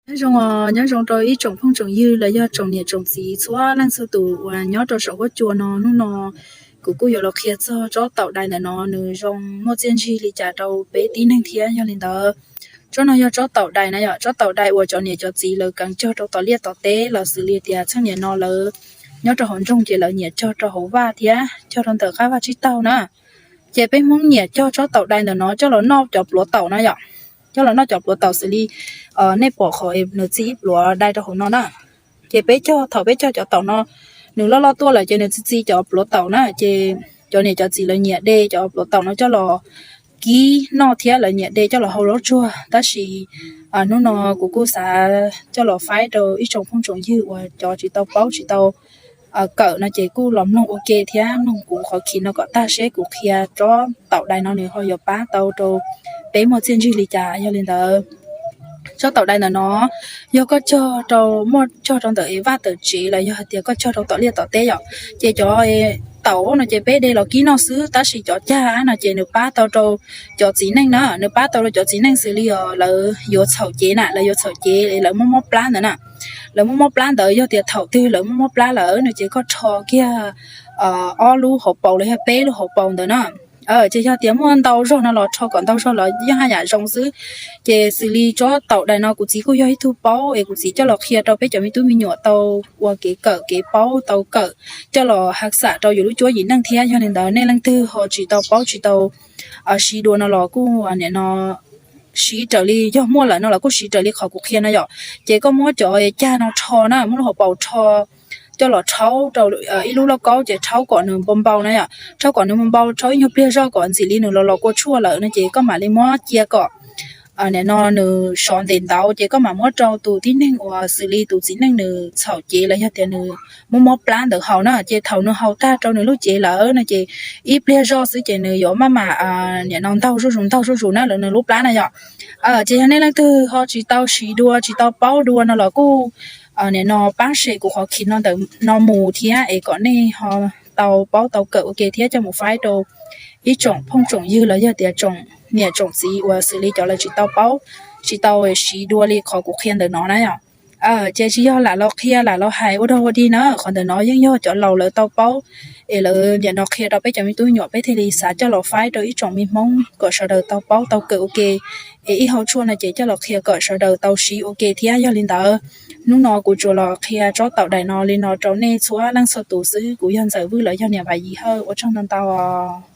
Nyob zoo, nyob zoo rau ib tsoom phooj tsoom ywg los yog tsoom niam tsoom txiv txhua leej txhua tus uas nyob rau saum huab cua no. Hnub no kuv kuj yuav los qhia txog tsob taum dais ntawm no, nws zoo muaj txiaj ntsig li cas rau peb tib neeg thiab. Yog li ntawd, tsob no yog tsob taum dais na yom, tsob taum dais uas cov niam cov txiv lawv kheev cog rau tom liaj tom teb los xws li tias txheej niam no lawv nyob rau hauv nroog ces lawv nyiam cog rau hauv vaj thiab cog rau ntawm qab vaj tsib taug na. Ces peb Hmoob nyiam cog tsob taum dais ntawm no coj los noj cov pluav taum na yom, coj los noj cov pluav taum xws li nej pom qhov nws txi ib pluav dai rau hauv no na. Ces peb cog, thaum peb cog cov taum no, nws loj loj tuaj lawm ces nws txi txi cov pluav taum na, ces cov niam cov txiv lawv nyiam de cov pluav taum no coj los kib noj thiab lawv nyiam de coj los hau zaub tsuag. Tab sis hnub no kuv kuj xav coj los faib rau ib tsoom phooj tsoom ywg uas cov tsis tau paub tsis tau kawm no ces kuj los mloog ua ke thiab mloog kuv qhov khi no kom tag seb kuv qhia tsob taum dais no nws ho yuav pab tau rau peb muaj txiaj ntsig li cas. Yog li ntawd, tsob taum dais ntawm no yog koj cog rau, muaj cog rau ntawm es vaj tawm tsev los yog hais tias koj cog rau tom liaj tom teb yom, ces cov taum no ces peb de los kib noj xwb, tab sis cov cag no ces nws pab tau rau cov txiv neej na, nws pab tau rau cov txiv neej xws li os lawv yuav txhaum cev na, lawv yuav txhaum cev lawv muaj mob plab ntawd na. Lawv muaj mob plab ntawd, yog tias thaum twg lawv muaj mob plab lawm no ces koj rho kiag ob lub hauv paus los yog peb lub hauv paus ntawd na. Ces yog tias muaj ntau zog no los rho kom ntau zog los yeej haj yam zoo xwb. Ces xws li tsob taum dais no kuv txiv kuj yog ib tug paub es kuv txiv coj los qhia rau peb cov me tub me nyuam tau ua kev kawm kev paub, tau kawm coj los hav xam rau yus lub cuab yim neej thiab. Yog li ntawd nej leej twg ho tsis tau paub tsis tau siv dua no los kuj nim no siv raws li, yog muaj lawm no los kuj siv raws li qhov kuv qhia no yom. Ces koj muab cov cag no rho na, muab lub hauv paus rho coj los rhaub rau ib lub lauj kaub ces rhaub kom nws npau npau na yom, rhaub kom nws npau npau, rhaub ib nyuag pliag zog kom ntxim li nws los los kua tshuaj lawm no ces koj mam li muab cia kom nim no nws sov ntev ntau ces koj mam muab rau tus tib neeg uas xws li tus txiv neej nws txhaum cev los yog tias nws muaj mob plab ntawd haus na. Ces thaum nws haus tag rau nws lub cev lawm no ces ib pliag zoj xwb ces nws yuav maj mam nim no ntaug zuj zus ntaug zuj zus na lawv nws lub plab na yom. Ces yog nej leej twg ho tsis tau siv dua tsis tau paub dua no los kuj nim no pab share kuv qhov khi no ntawm no mus thiab es kom nej ho tau paub tau kawm ua ke thiab coj mus faib rau ib tsoom phooj tsoom ywg los yog tias tsoom niam tsoom txiv uas xws li cov lawv tsis tau paub tsis tau siv dua li qhov kuv qhia ntawm no na yom. Ces tsis yog lam los qhia lam los hais ua dog ua dig na, qhov ntawm no yeej yog cov laus lawv tau paub es lawv nim no qhia rau peb cov me tub me nyuam, peb thiaj li xav coj los faib rau ib tsoom me Hmoob kom sawv daws tau paub tau kawm ua ke. Es ib hauv tshuaj no ces coj los qhia kom sawv daws tau siv ua ke thiab. Yog li ntawd, hnub no kuv tsuas los qhia tsob taum dais no li no rau nej txhua leej txhua tus xwb. Kuv yog Ntxawm Vwj los yog niam Vam Yim Hawj, ua tsaug ntau ntau os.